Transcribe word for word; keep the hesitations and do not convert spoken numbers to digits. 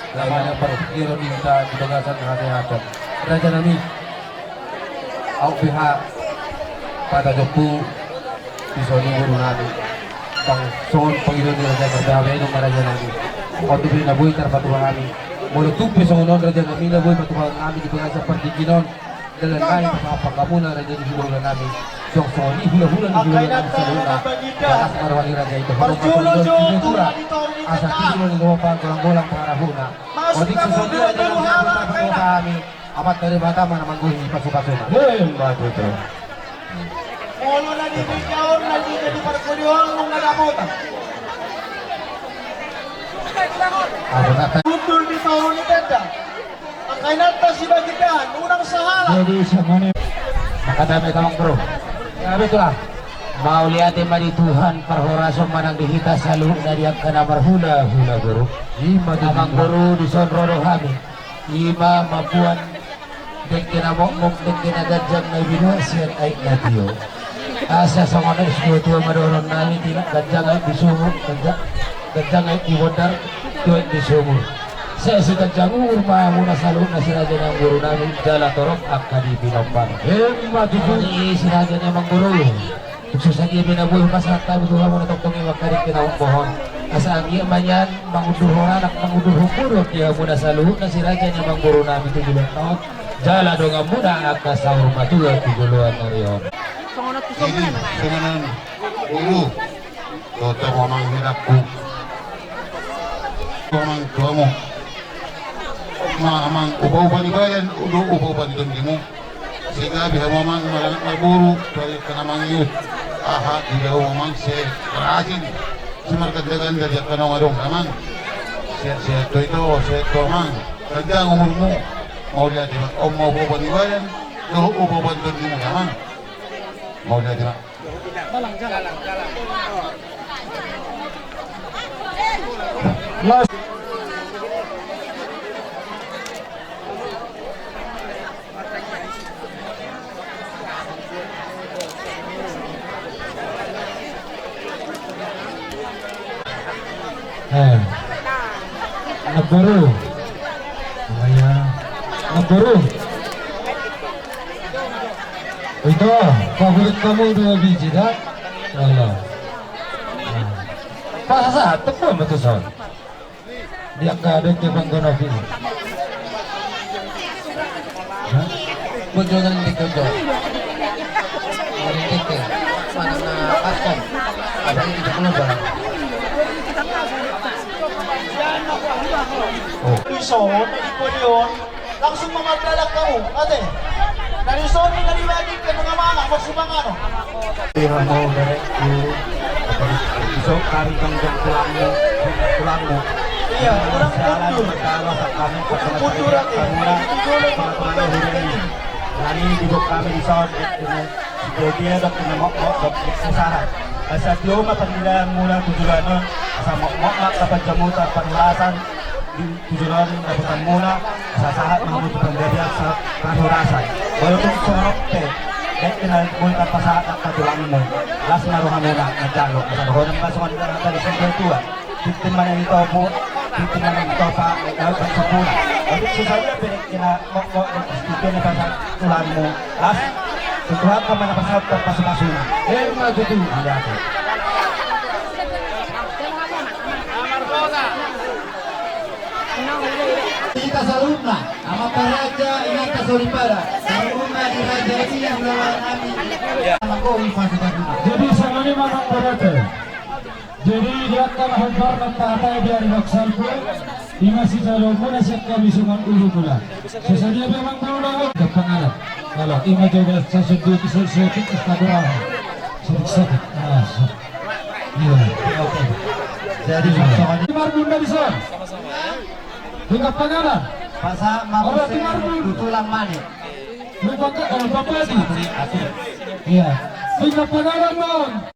Namanya parpingkiron di hita di bagasan hasehaton. Raja nami, au pe ha patajompu di son i boru nami. Bang songon pangido ni raja mardabe do ma raja nami. On do pe na boi tarpatupa hami. Molo tung pe songon on raja nami na boi patupa hami di bagasan partingkian on. Dalan nai pasahat hamuna raja ni hulahula nami. Songon i hulahula ni hulahula nami saluhutna. Bagas ma roha ni raja i tu. Parjolo jo tu natua. Asa tingki ma di toha panggolang-golang pangarahutna. Otik sisondia dalam hal kami. Amat dari mata mana mangguhi pasu-pasuna. Hei, Mbak Tutu. Molo na di pijaon na di jadi parkodion nung na dapotan. Apa kata? Gundul di toru ni tenda. Angka inanta Sibagindahan, unang sahala. Jadi samane. Maka dame tamang bro. Ya betul lah. Mauliate ma di Tuhan parhorasan manang di hita saluhutna di angka na marhulahula boru. Ima di amang boru di son ro do hami. Ima mamboan dengke na mokmok dengke na ganjang na binua sian aek na tio. Asa songon na didok tua ma dohonon nami, tina ganjang aek di sumur, ganjang, ganjang aek di bondar, tio aek di sumur. Sai siganjang umur ma hamuna saluhutna si raja ni amang boru nami jala torop angka di pinompar. Ima tutu. Songon i si raja ni amang boru. Tung so sadia pe na boi pasahat hami tu hamuna tongtong i mangkaring pe na umbohon. Asa anggiat ma nian mangundurhon anak mangundurhon boru di hamuna saluhutna si raja ni amang boru nami tu joloan on. Jala donganmuna angka saur matua tu joloan ni ari on. Jadi songon on boru. Totong amang hinangku. Amang tuamu. Ma amang upa-upa ni badan, upa-upa ni tondimu. Sehingga biha mamang maranak marboru, dari kana mangiut. Aha, di dahu mamang se rajin. Semarkan dagan dari kana ngadong amang. Sehat-sehat tu itu, sehat tu amang. Panjang umurmu. Mauliate ma, om mau upa-upa ni badan, dohot upa-upa ni tondimu amang. Mauliate ma. Eh. Naguru. Iya. Naguru. Itu, favorit kamu dua biji, dah? Alah. Nah. Pas saat, tepu sama tuh, Son. Dia nggak ada ke Bang Gonovi. Hah? Bojonan di Gojo. Dari T T. Mana na akan? Apa ini di Gojo? Oh. Di son, di Gojo. Langsung ma mardalan hamu, ate. Dari son i na dibagi ke tengah mana, pas sumangan. Pira mau berekku. Isok kami tanggung tulangmu, tulangmu. Iya, orang mundur. Mundur, ate. Mundur, ate. Nani dibok kami di son. Jadi dia dok kena mok mok dok usaha. Asa tio ma pandilan mula tujuan on. Asa mok mok mak kapan jamu tak panulasan. Di tujuan dapotan muna, asa sahat ma hamu tu panggabean sahat parhorasan. Walaupun songon on pe, baik kena muna tanpa sahat angka tulangmu. Las ma roha muna, ngajalo, asa dohonon ma songon na tadi songon tua. Tintin mana di topu, tintin mana di topa, laut dan sempurna. Tapi susah dia pe kena mok mok dan istiqomah pasahat tulangmu. Las, Tuhan kau mana pasahat pasu-pasuna. Emma tutu. Iya, tuh. Hita saluhutna, amanta raja, inanta soripada, saluhutna di raja i, hulahula nami. Jadi songon i ma amanta raja. Jadi di angka na hombar na tahatai di ari na salpu, ima sijaloonmuna sian hami songon ulumuna. Sadia pe amang boru na on, gapanganan. Kalau ima juga sasundut, sasundut, sasundut. Sedikit, sedikit. Ah, so. Iya, oke. Jadi, iya. Sama-sama. Di marbun na di son. Di gapanganan. Pasa, oh, mabuse, di marbun. Tulang mane. Di baka-, eh, bapadi. Iya. Di gapanganan, Bang.